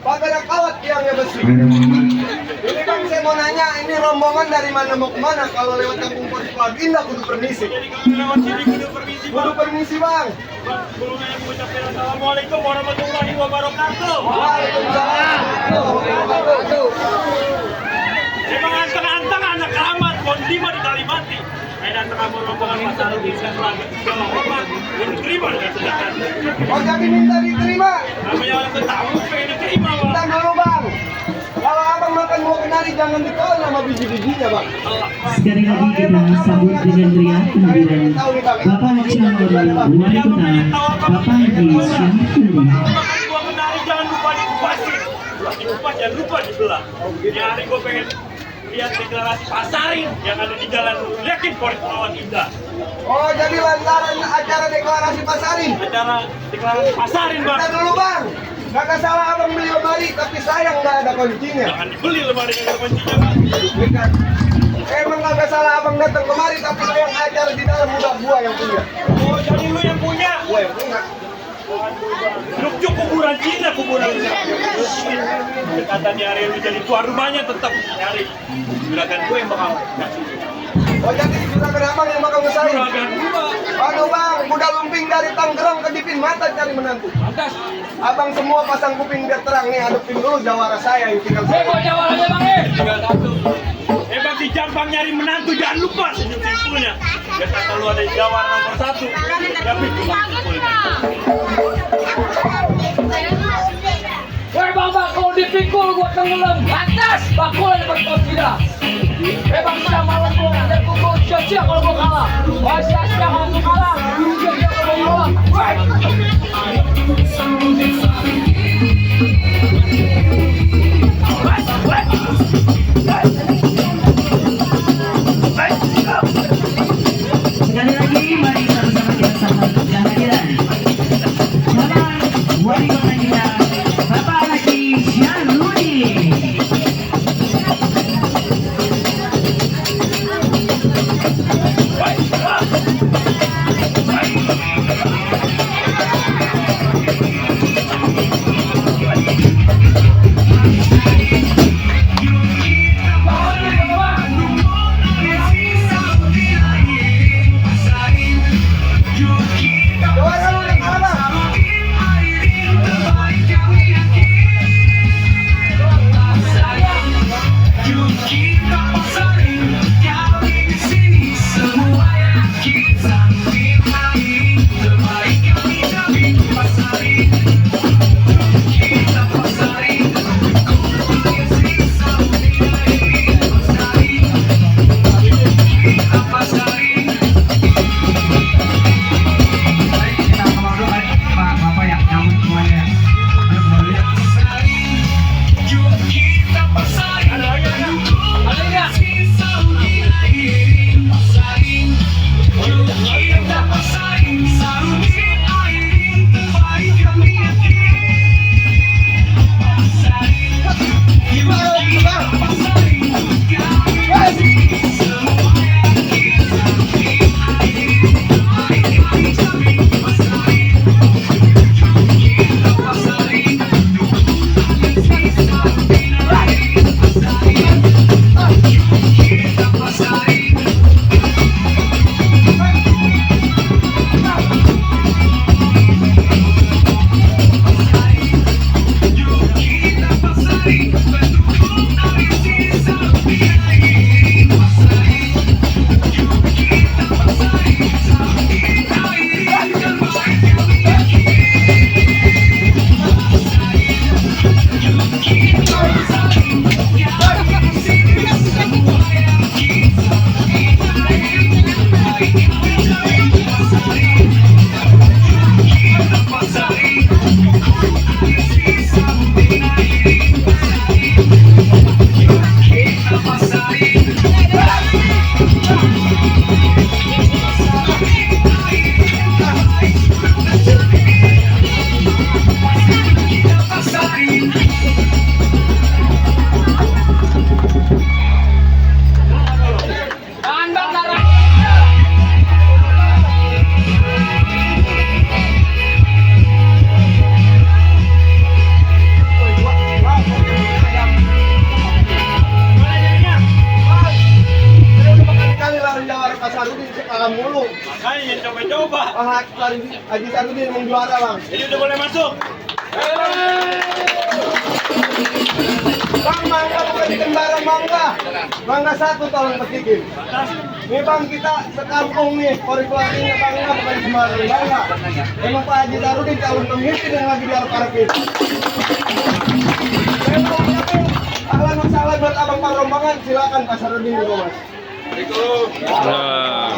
pada kawat tiangnya besi. Ini bang saya mau nanya, ini rombongan dari mana mau kemana? Kalau lewat kampung Portugal Indah kudu permisi. Jadi kalau lewat sini kudu permisi bang. Kudu permisi bang. Sebelumnya aku ucapkan assalamualaikum warahmatullahi wabarakatuh. Waalaikumsalam. Emang anteng-anteng anak amat, kondima di Kalimati. Saya datang kamu rombongan pasar di Selatan, segala hormat, diterima dengan sedangkan. Oh jadi minta diterima? Namanya orang bertamu, pengen diterima bang. Bentar dulu bang. Kalau abang makan mau kenari jangan ditelan sama biji-bijinya bang. Sekali lagi kita sambut dengan teriak kehadiran Bapak Calon Wali Kota Bapak Haji Syamsul. Makan gua kenari jangan lupa dikupasin. Dikupas jangan lupa dibelah. Ini hari gua pengen lihat deklarasi pasarin yang ada di jalan Yakin Portugal Indah. Oh jadi lantaran acara deklarasi pasarin. Acara deklarasi pasarin bang. Bentar dulu bang. Gak salah abang beli lemari tapi sayang nggak ada kuncinya. Jangan dibeli lemari yang ada kuncinya bang. Emang gak salah abang datang kemari tapi sayang acara di dalam udah gua yang punya. Oh jadi lu yang punya? Gua yang punya. Lukcuk kuburan Cina, kuburan Cina. Kata nyari lu jadi tuan rumahnya tetap nyari. Juragan gue yang bakal kasih. Oh jadi juragan abang yang bakal ngesain. Juragan gua. Aduh bang, kuda lumping dari Tangerang ke Dipin Mata cari menantu. Pantas. Abang semua pasang kuping biar terang nih, hadapin dulu jawara saya yang tinggal saya. Kok jawabannya bang Bang di Jampang nyari menantu jangan lupa senyum simpulnya. Biar kata lu ada jawara nomor 1. Tapi cuma simpulnya. Woi bang, kalau dipikul gua tenggelam atas bakul yang berkonfida. Bang sudah malam gua dan pukul sia-sia kalau gua kalah. Wah sia-sia kalau gua kalah, sia-sia kalau gua kalah. Woi. Sekali lagi mari sama-sama kita sambut kehadiran Bapak Wali Kota kita Bapak Haji Syarudi. Jawara lu yang kalah bang. kalah mulu. Makanya coba-coba. Haji Sarudin emang juara bang. Jadi udah boleh masuk. Bang, mangga bukan di Kembara mangga. Mangga 1 tolong petikin. Nih bang, kita sekampung nih, Korikularingnya bangga bukan di Kembara bangga. Emang Pak Haji Sarudin calon pemimpin yang lagi di Parkir. Ahlan wa sahlan buat abang Pak Rombangan, silakan Pak Sarudin dulu mas. Nah.